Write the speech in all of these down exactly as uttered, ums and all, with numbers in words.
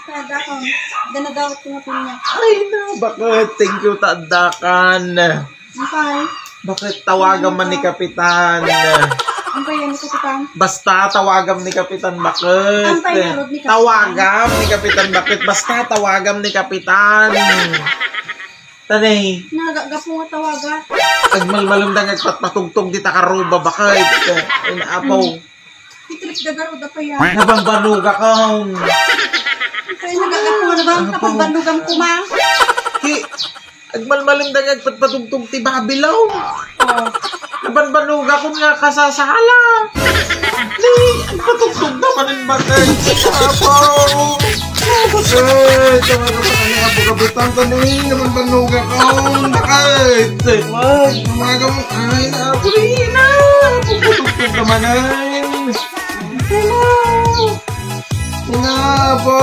Kada ko, danadaw ko nga pinya. Ay na, bakit? Thank you, tadakan. Ampay? Bakit tawagan man ni Kapitan? Ampay yan ni Kapitan? Basta tawagan ni Kapitan, bakit? Ampay nga rod ni Kapitan? Tawagan ni Kapitan, bakit? Basta tawagan ni Kapitan. Tanay. Nagagapu nga tawaga. Agmalmalem da nga agpatpatugtog dita karuba, bakit? Ay, naapaw. Titrip da garo da pa yan. Nabambanuga ka. Kaya nagagapu nga nabang Apaw. Kapagbanugam kuma. Ki, agmalmalem da nga agpatpatugtog ti Babilon. Oh. Nabanbanuga kun nga kasasala. Ni, patugtog naman ang bakit. Apo. Bakit? Tama ka pa kanya, apo, kabutan ka ni. Nabanbanuga ka. Bakit? Ay. Tama ka mo. Ay, na, apo, na, na. Patugtog naman ay. Hello. Nga po.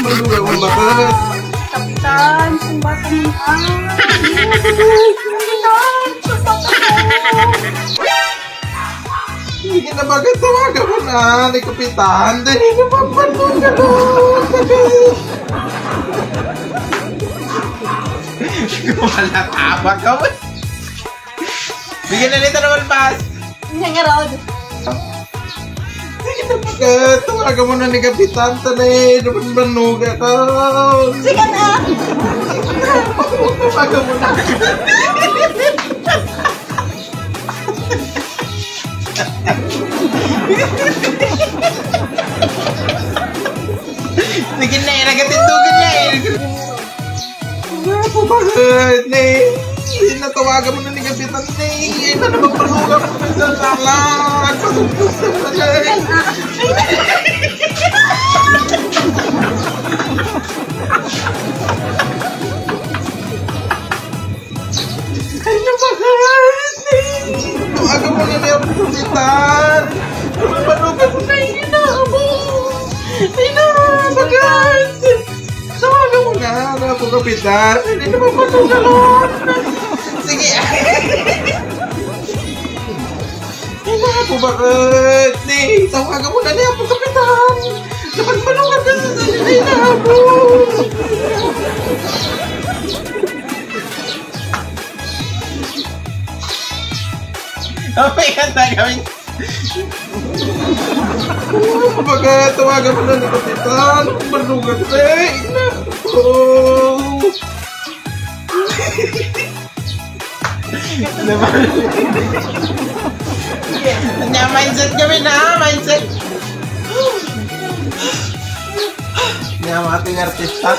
Malugaw ang bakat. Kapitan, sumbatan mo ang. Kapitan, sumbatan mo. Hindi na bagay tawagan mo na ni Kapitan. Dali na pagpatuloy ka doon. Wala tawag ka mo. Sige na nito naman, pas. Nya nga, Rod. Sige na, pagka tawagan mo na ni Kapitan, tanay, naman manuga ka. Sige na. Tawagan mo na. Sige na, eh, nagatindugan niya, eh. Ano po ba, eh, ne? Natawagan mo na ni Kapitan, ne. Ay, na naman palugaw ko sa sala. Pasok-pasok na, ne. Ay, napakas, ne. Tawagan mo na ni Apo Kapitan. Palugaw ko na, inabo. Ay, napakas. Tawagan mo na, Apo Kapitan. Hindi naman matugalon. Sige. Ay, naku, bakit? Ni, tawagan mo na ni Apo Kapitan. Napagpanukat na sa salita ni Apo. Okay, ang tagawin. Kumbaga, tawagan mo na ni Kapitan. Malugat, eh. Oh. Diba? Nya, mindset kami na, mindset. Nya, mga ting artista.